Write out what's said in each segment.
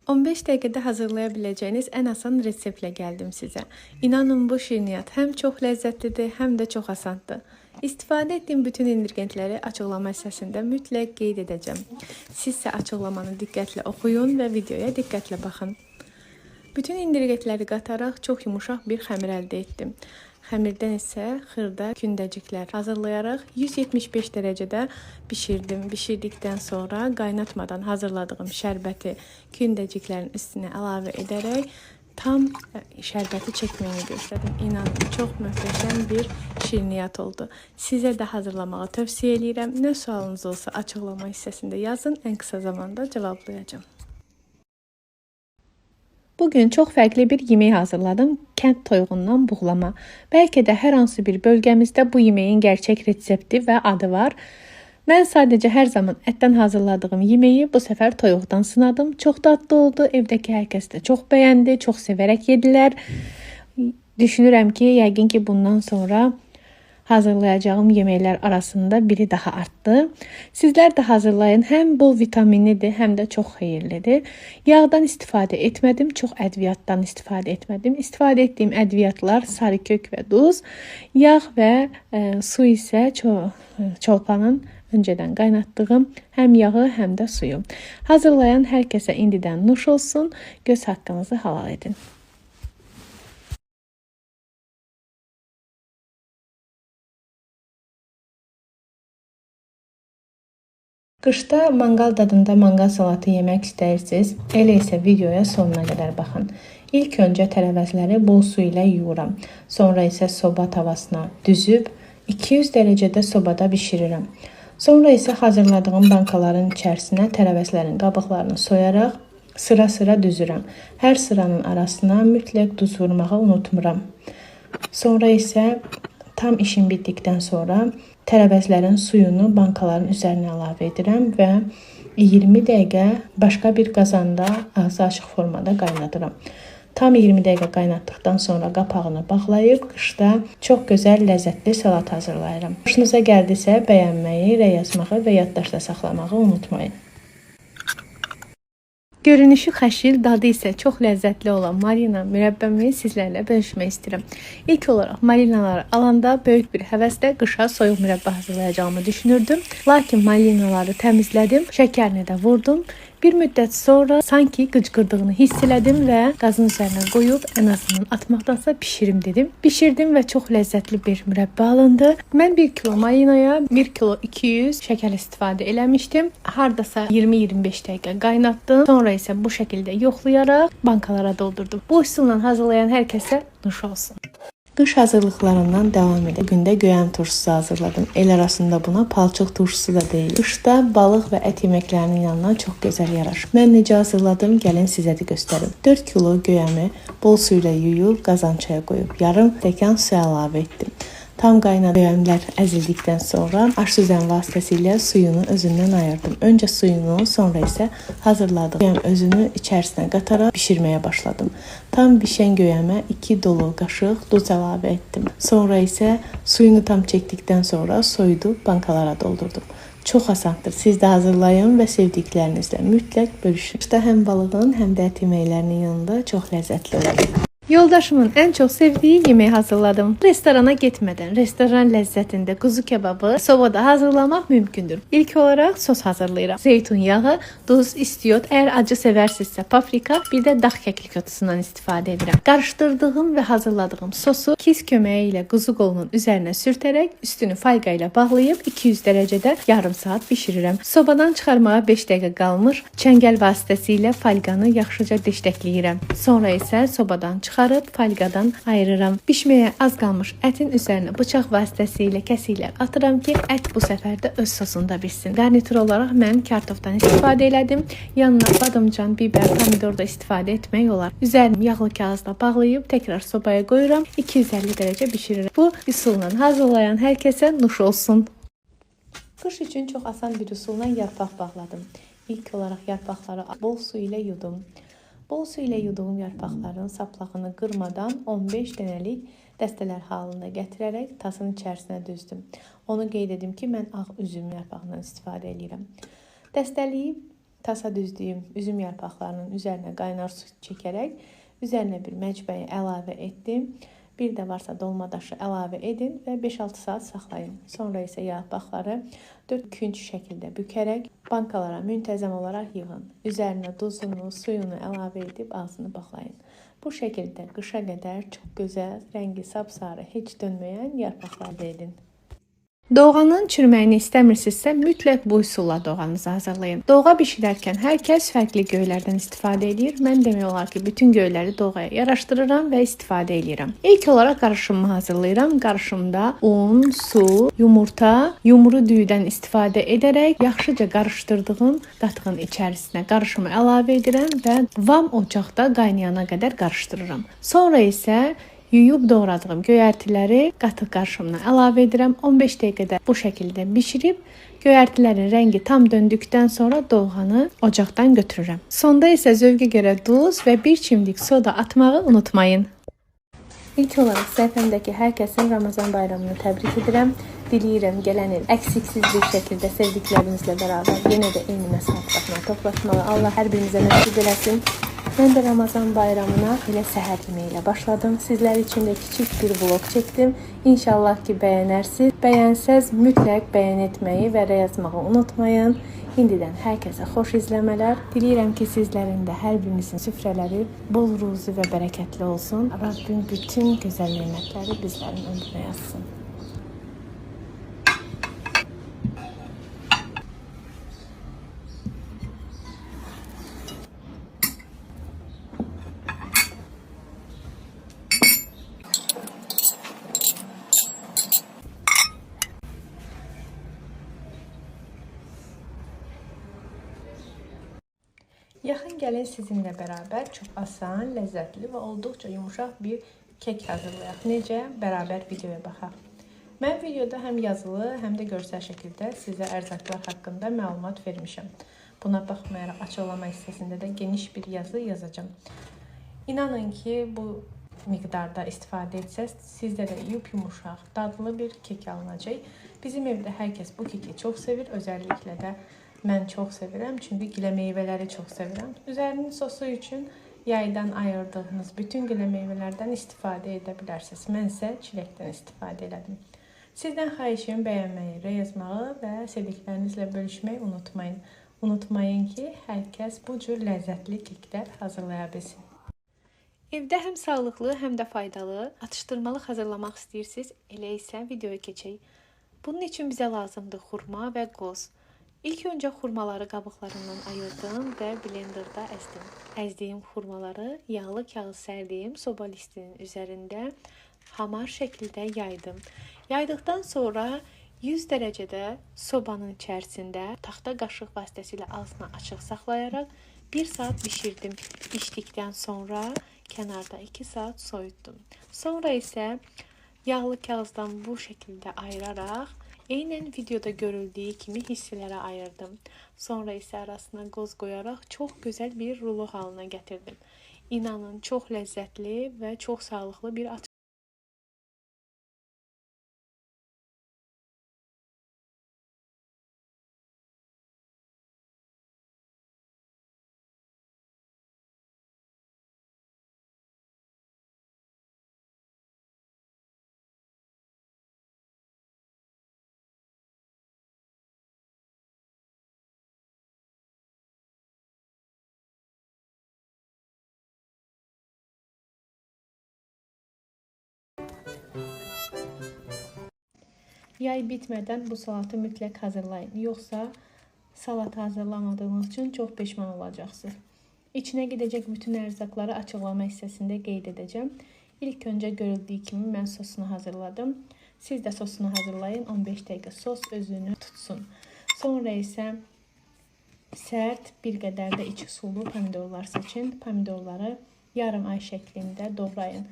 15 dəqiqədə hazırlaya biləcəyiniz ən asan reseptlə gəldim sizə. İnanın bu şirniyyat həm çox ləzzətlidir, həm də çox asandır. İstifadə etdiyim bütün ingredientləri açıqlama hissəsində mütləq qeyd edəcəm. Sizsə açıqlamanı diqqətlə oxuyun və videoya diqqətlə baxın. Bütün ingredientləri qataraq çox yumuşaq bir xəmir əldə etdim. Xəmirdən isə xırda kündəciklər hazırlayaraq 175 dərəcədə bişirdim. Bişirdikdən sonra qaynatmadan hazırladığım şərbəti kündəciklərin üstünə əlavə edərək tam şərbəti çəkməyini göstərdim. İnanın, çox möhtəşəm bir şirniyyat oldu. Sizə də hazırlamağı tövsiyə eləyirəm. Nə sualınız olsa açıqlama hissəsində yazın. Ən qısa zamanda cavablayacağam. Bugün çox fərqli bir yemək hazırladım. Kənd toyuğundan buğlama. Bəlkə də hər hansı bir bölgəmizdə bu yeməyin gerçək resepti və adı var. Mən sadəcə hər zaman ətdən hazırladığım yeməyi bu səfər toyuqdan sınadım. Çox dadlı oldu. Evdəki hər kəs də çox bəyəndi, çox sevərək yedilər. Düşünürəm ki, yəqin ki bundan sonra hazırlayacağım yeməklər arasında biri daha artdı. Sizlər də hazırlayın. Həm bol vitaminlidir, həm də çox xeyirlidir. Yağdan istifadə etmədim, çox ədviyyatdan istifadə etmədim. İstifadə etdiyim ədviyyatlar sarı kök və duz, yağ və su isə çolpanın öncədən qaynatdığım həm yağı, həm də suyu. Hazırlayan hər kəsə indidən nuş olsun. Göz haqqınızı halal edin. Qışda manqal dadında manqal salatı yemək istəyirsiniz, elə isə videoya sonuna qədər baxın. İlk öncə tərəvəzləri bol su ilə yuyuram. Sonra isə soba tavasına düzüb 200 dərəcədə sobada bişirirəm. Sonra isə hazırladığım bankaların içərisinə tərəvəzlərin qabıqlarını soyaraq sıra-sıra düzürəm. Hər sıranın arasına mütləq duz vurmağı unutmuram. Sonra isə tam işim bitdikdən sonra tərəvəzlərin suyunu bankaların üzərinə əlavə edirəm və 20 dəqiqə başqa bir qazanda ağzı açıq formada qaynadıram. Tam 20 dəqiqə qaynatdıqdan sonra qapağını bağlayıb qışda çox gözəl, ləzzətli salat hazırlayıram. Xoşunuza gəldisə bəyənməyi, rəy yazmağı və yaddaşda saxlamağı unutmayın. Görünüşü xəşil, dadı isə çox ləzzətli olan malina mürəbbəmi sizlərlə bölüşmək istəyirəm. İlk olaraq malinaları alanda böyük bir həvəslə qışa soyuq mürəbbə hazırlayacağımı düşünürdüm. Lakin malinaları təmizlədim, şəkərini də vurdum. Bir müddət sonra sanki qıcqırdığını hiss elədim və qazın üzərinə qoyub ən azından atmaqdansa pişirim dedim. Bişirdim və çox ləzzətli bir mürəbbə alındı. Mən 1 kilo malinaya 1 kilo 200 şəkər istifadə eləmişdim. Hardasa 20-25 dəqiqə qaynatdım. Sonra isə bu şəkildə yoxlayaraq bankalara doldurdum. Bu üsulla hazırlayan hər kəsə nuş olsun. Qış hazırlıqlarından davam edir. Bugün də göyəm turşusu hazırladım. El arasında buna palçıq turşusu da deyilir. Qışda balıq və ət yeməklərinin yanına çox gözəl yaraşır. Mən necə hazırladım, gəlin sizə də göstərim. 4 kilo göyəmi bol su ilə yuyub qazançaya qoyub yarım stəkan su əlavə etdim. Tam qaynadı. Göyəmlər əzildikdən sonra aş süzən vasitəsilə suyunu özündən ayırdım. Öncə suyunu, sonra isə hazırladığım göyəm özünü içərisinə qataraq bişirməyə başladım. Tam bişən göyəmə 2 dolu qaşıq duz əlavə etdim. Sonra isə suyunu tam çəkdikdən sonra soyudub bankalara doldurdum. Çox asandır. Siz də hazırlayın və sevdiklərinizlə mütləq bölüşün. Qışda həm balığın, həm də ət yeməklərinin yanında çox ləzzətli olur. Yoldaşımın ən çox sevdiyi yeməyi hazırladım. Restorana getmədən restoran ləzzətində quzu kebabı sobada hazırlamaq mümkündür. İlk olaraq sos hazırlayıram. Zeytun yağı, duz, istiyot, əgər acı sevərsinizsə paprika, bir də dağ kəklik otusundan istifadə edirəm. Qarışdırdığım və hazırladığım sosu kis köməyi ilə quzu qolunun üzərinə sürtərək üstünü fayqa ilə bağlayıb 200 dərəcədə yarım saat bişirirəm. Sobadan çıxarmağa 5 dəqiqə qalmır. Çəngəl vasitəsilə falqanı yaxşıca deşləkləyirəm. Sonra isə sobadan çıxarıb falqadan ayırıram. Bişməyə az qalmış ətin üzərinə bıçaq vasitəsilə kəsiklər atıram ki, ət bu səfər də öz sosunda bişsin. Qarnitur olaraq mən kartofdan istifadə elədim. Yanına badımcan, biber, pomidor da istifadə etmək olar. Üzərini yağlı kağızla bağlayıb təkrar sobaya qoyuram. 250 dərəcə bişirirəm. Bu üsulla hazırlayan hər kəsə nuş olsun. Qış üçün çox asan bir üsulla yarpaq bağladım. İlk olaraq yarpaqları bol su ilə yudum. Bol su ilə yuduğum yarpaqların saplağını qırmadan 15 dənəlik dəstələr halında gətirərək tasın içərisinə düzdüm. Onu qeyd edim ki, mən ağ üzüm yarpağından istifadə eləyirəm. Dəstəliyib Tasa düzdüyüm üzüm yarpaqlarının üzərinə qaynar su çəkərək üzərinə bir məcbəyi əlavə etdim. Bir də varsa dolma daşı əlavə edin və 5-6 saat saxlayın. Sonra isə yarpaqları 4 künc şəkildə bükərək bankalara müntəzəm olaraq yığın. Üzərinə duzunu, suyunu əlavə edib ağzını bağlayın. Bu şəkildə qışa qədər çox gözəl, rəngi sapsarı, heç dönməyən yarpaqlar əldə edin. Doğanın çürüməyini istəmirsinizsə, mütləq bu üsulla doğanızı hazırlayın. Doğğa bişirərkən hər kəs fərqli göylərdən istifadə edir. Mən demək olar ki, bütün göyləri doğaya yaraşdırıram və istifadə edirəm. İlk olaraq qarışımımı hazırlayıram. Qarışımda un, su, yumurta, yumru düyüdən istifadə edərək yaxşıca qarışdırdığım qatığın içərisinə qarışımı əlavə edirəm və vam ocaqda qaynayana qədər qarışdırıram. Sonra isə yuyub doğradığım göyərtiləri qatıq qarışımına əlavə edirəm. 15 dəqiqədə bu şəkildə bişirib göyərtilərin rəngi tam döndükdən sonra doğanı ocaqdan götürürəm. Sonda isə zövqə görə duz və bir çimdik soda atmağı unutmayın. İlk olaraq səhifəmdəki hər kəsin Ramazan bayramını təbrik edirəm. Diləyirəm gələn il əksiksiz bir şəkildə sevdiklərimizlə beraber yenə də eyni məsləhət başına toplaşmağı Allah hər birimizə nəsib eləsin. Mən də Ramazan bayramına elə səhər yeməyi ilə başladım. Sizlər üçün də kiçik bir vlog çəkdim. İnşallah ki bəyənərsiniz. Bəyənsəz mütləq bəyən etməyi və rəy yazmağı unutmayın. İndidən hər kəsə xoş izləmələr. Diləyirəm ki sizlərin də hər birinizin süfrələri bol ruzi və bərəkətli olsun. Rabbim bütün gözəl nemətləri bizlərin ömrünə yazsın. Yaxın gəlin sizinlə beraber çox asan, ləzzətli və olduqca yumuşaq bir kek hazırlayaq. Necə? Beraber videoya baxaq. Mən videoda həm yazılı, həm də görsəl şəkildə sizə ərzaqlar haqqında məlumat vermişəm. Buna baxmayaraq açıqlama hissəsində də geniş bir yazı yazacağam. İnanın ki, bu miqdarda istifadə etsəz, sizdə də yumuşaq, dadlı bir kek alınacaq. Bizim evdə hər kəs bu keki çox sevir, özəlliklə də mən çox sevirəm, çünki gilə meyvələri çox sevirəm. Üzərinin sosu üçün yaydan ayırdığınız bütün gilə meyvələrdən istifadə edə bilərsiniz. Mən isə çiləkdən istifadə elədim. Sizdən xahişim bəyənməyi, rəy yazmağı və sevdiklərinizlə bölüşməyi unutmayın. Unutmayın ki, hər kəs bu cür ləzzətli keklər hazırlaya bilsin. Evdə həm sağlıqlı, həm də faydalı atışdırmalıq hazırlamaq istəyirsiniz, elə isə videoya keçək. Bunun üçün bizə lazımdır xurma və qoz. İlk öncə xurmaları qabıqlarından ayırdım və blenderda əzdim. Əzdiyim xurmaları yağlı kağız sərdiyim soba listinin üzərində hamar şəkildə yaydım. Yaydıqdan sonra 100 dərəcədə sobanın içərisində taxta qaşıq vasitəsilə ağzını açıq saxlayaraq 1 saat bişirdim. Bişdikdən sonra kənarda 2 saat soyutdum. Sonra isə yağlı kağızdan bu şəkildə ayıraraq eynən videoda görüldüyü kimi hissələrə ayırdım. Sonra isə arasına qoz qoyaraq çox gözəl bir rulo halına gətirdim. İnanın, çox ləzzətli və çox sağlıqlı bir atışdırma. Yay bitmədən bu salatı mütləq hazırlayın. Yoxsa salat hazırlamadığınız üçün çox peşman olacaqsınız. İçinə gedəcək bütün ərzaqları açıqlama hissəsində qeyd edəcəm. İlk öncə görüldüyü kimi mən sosunu hazırladım. Siz də sosunu hazırlayın. 15 dəqiqə sos özünü tutsun. Sonra isə sərt, bir qədər də içi sulu pomidorlar seçin. Pomidorları yarım ay şəklində doğrayın.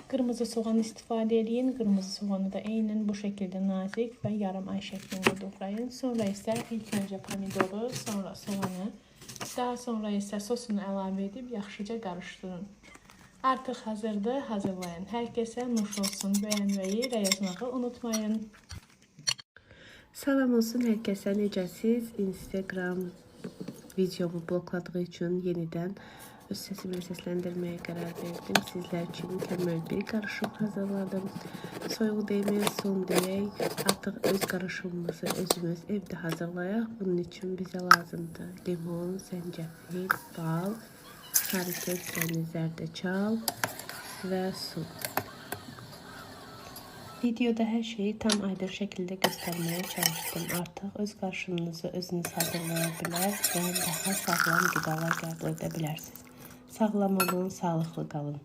Qırmızı soğan istifadə eləyin. Qırmızı soğanı da eynən bu şəkildə nazik və yarım ay şəklində doğrayın. Sonra isə ilk öncə pomidoru, sonra soğanı, daha sonra isə sosunu əlavə edib yaxşıca qarışdırın. Artıq hazırdır, hazırlayın. Hər kəsə nuş olsun. Bəyənməyi və yazmağı unutmayın. Salam olsun hər kəsə. Necəsiz? Instagram Videomu blokladığı üçün yenidən öz səsimlə səsləndirməyə qərar verdim. Sizlər üçün mükəmməl bir qarışım hazırladım. Soyuq deməyə son deyək. Artıq öz qarışımımızı özümüz evdə hazırlayaq. Bunun üçün bizə lazımdır limon, zəncəfil, bal, sarı kök, yəni zərdəçal və su. Videoda hər şeyi tam aydın şəkildə göstərməyə çalışdım. Artıq öz qarışımınızı özünüz hazırlaya bilər və daha sağlam qidalar qəbul edə bilərsiniz. Sağlam olun, sağlıqlı qalın.